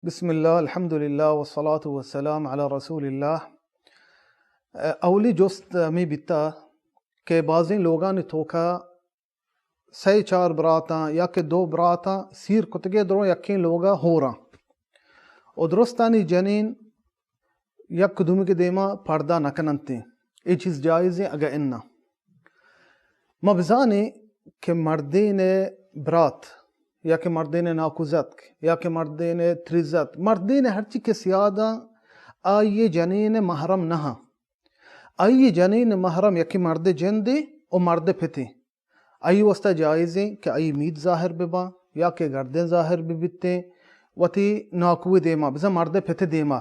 بسم اللہ، الحمدللہ، والصلاة والسلام علی رسول اللہ۔ اولی جست ہمے بیتا کہ بازیں لوگانی توکا سئے چار براتاں یا کہ دو براتاں سیر کتگے، درو یکیں لوگا ہوراں و درستانی جنین یک دومی کے دیما پردہ نہ کننتیں۔ اے چیز جائزیں اگہ اناں؟ ما بزانیں کہ مردین برات یا کہ مردین ناکوزتک یا کہ مردین تریزت، مردین ہرچی کہ سیاداں، آئی جنین محرم نہ۔ آئی جنین محرم یکی مرد جندے و مرد پتے۔ آئی واسطہ جائزیں کہ آئی مید ظاہر بباں یا کہ گردن ظاہر ببیتیں وتی ناکوی دیما، بزاں مرد پت دیما،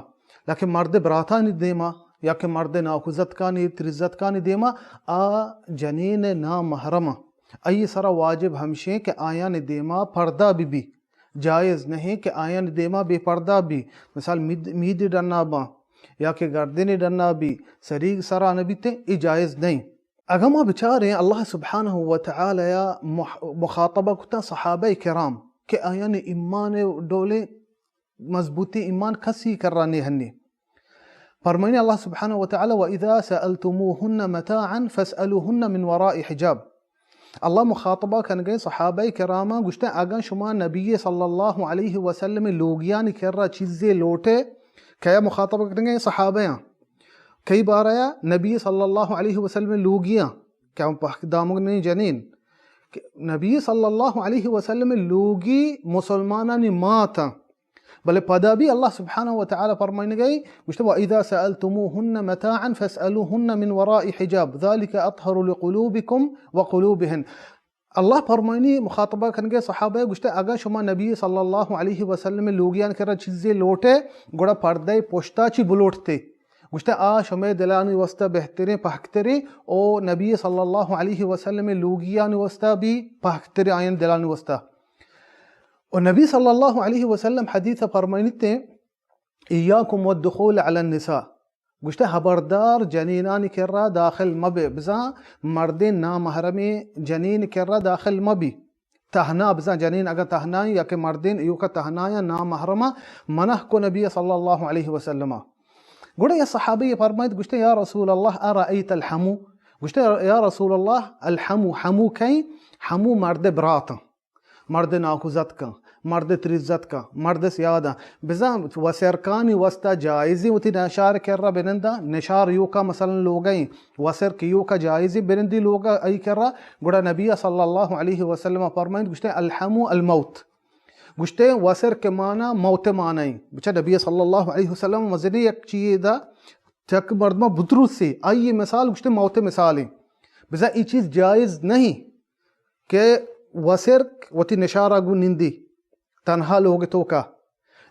لیکن مرد براتانی دیما یا کہ مرد ناکوزتکانی، تریزتکانی دیما آ جنین نامحرم۔ آئی سرا واجب ہمشیں کہ آیانی دیما پردہ ببی۔ جائز نہیں کہ آیانی دیما بے پردہ بی۔ مثال مید، میدی ڈنا باں یا کہ گردنی ڈنا بی، سریگ سرا نبیتیں، اے جائز نہیں۔ اگاں ما بچاریں اللہ سبحانہ و تعالی مح-، مخاطبہ کتا صحابہ کرام کہ آیانی ایمان ڈولیں مضبوطیں ایمان کسی کرا نے ہنی۔ فرمائنی اللہ سبحانہ و تعالی: "وَإِذَا سَأَلْتُمُوهُنَّ مَتَاعًا فَاسْأَلُوهُنَّ مِنْ وَرَاءِ حِجَابٍ۔" اللہ مخاطبہ کنگے صحابہ کراماں، گوشتے اگاں شما نبی صلی اللہ علیہ وسلم لوگیانی کرا چیزے لوٹے، کیا مخاطبہ کنگے؟ صحابہ ہاں۔ کئی بارہ نبی صلی اللہ علیہ وسلم لوگیاں، کہ ہم پہک دامنی جنین، کہ نبی صلی اللہ علیہ وسلم لوگی مسلمانانی ماتاں۔ بلے پدا بھی اللہ سبحانہ و تعالی فرمائنگے، گوشتے: "وَإِذَا سَأَلْتُمُوهُنَّ مَتَاعًا فَاسْأَلُوهُنَّ مِنْ وَرَاءِ حِجَابٍ ذَلِكَ أَطْهَرُ لِقُلُوبِكُمْ وَقُلُوبِهِنَّ۔" اللہ فرمائنی مخاطبہ کنگے صحابہ، گوشتے اگاں شما نبی صلی اللہ علیہ وسلم لوگیان کرا چیزے لوٹے، گڑا پردہ پشتا چی بلوٹتے؟ گوشتے آ شمے دلانی واسطہ بہتریں، پہکتریں، او نبی صلی اللہ علیہ وسلم لوگیانی واسطہ بھی پہکتریں، آیان دلانی واسطہ۔ و نبی صلی اللہ علیہ وسلم حدیث فرمائنیتے: "إِيَّاكُمْ وَالدُّخُولَ عَلَى النِّسَاءِ۔" گوشتے: "حبردار جنینانی کرا داخل مبے، بزاں مردین نامحرمیں جنین کرا داخل مبی۔ تہنا، بزاں جنین اگاں تہنائیں یا کہ مردین ایوکا تہنایاں نامحرماں منع کو نبی صلی اللہ علیہ وسلم۔" گڑا یا صحابی فرمائیت، گوشتے: "یا رسول اللہ، أَرَأَيْتَ الْحَمُو؟" گوشتے: "یا رسول اللہ، الحمو، حمو کئیں؟" حمو مرد براتاں۔ مرد ناکوزتکاں، مرد تریزتکاں، مرد سیاداں۔ بزاں وسرکانی واسطہ جائزیں وتی نشار کرا بننداں، نشار یوکا مثلاً لوگئیں، وسرک یوکا جائزیں بنندی لوگا ای کرا، گڑا نبی صلی اللہ علیہ وسلم فرمائنت، گوشتے: "الحمو الموت۔" گوشتے وسرک مانا موت مانائیں۔ بچا نبی صلی اللہ علیہ وسلم مزنی یک چیئے دا چک مردمہ بتروسی، آئی مثال گوشتے موت مثالیں۔ بزاں ای چیز جائز نہیں کہ وسرک وتی نشارا گوں نندی تنہا لوگ توکا،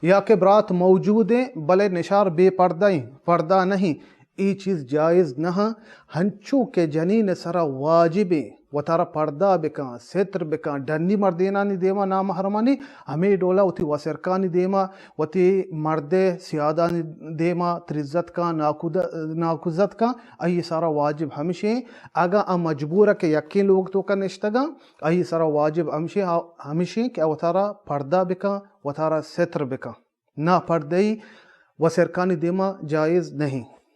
یا کہ برات موجود ایں بلے نشار بے پردہ ایں، پردہ نہیں، ای چیز جائز نہ۔ ہنچو کہ جنین سرا واجب ایں وتارا پردہ بکاں، ستر بکاں، ڈنی مردینانی دیما نامحرمانی، ہمے ڈولا وتی وسرکانی دیما، وتی مرد سیادانی دیما، تریزتکاں، ناکود-، ناکوزتکاں، آئی سرا واجب ہمشیں، اگاں آ مجبور کہ یکیں لوگ توکا نشتگاں، آئی سرا واجب ہمشیں، ہمشیں کہ وتارا پردہ بکاں، وتارا ستر بکاں۔ ناپردہی وسرکانی دیما جائز نہیں۔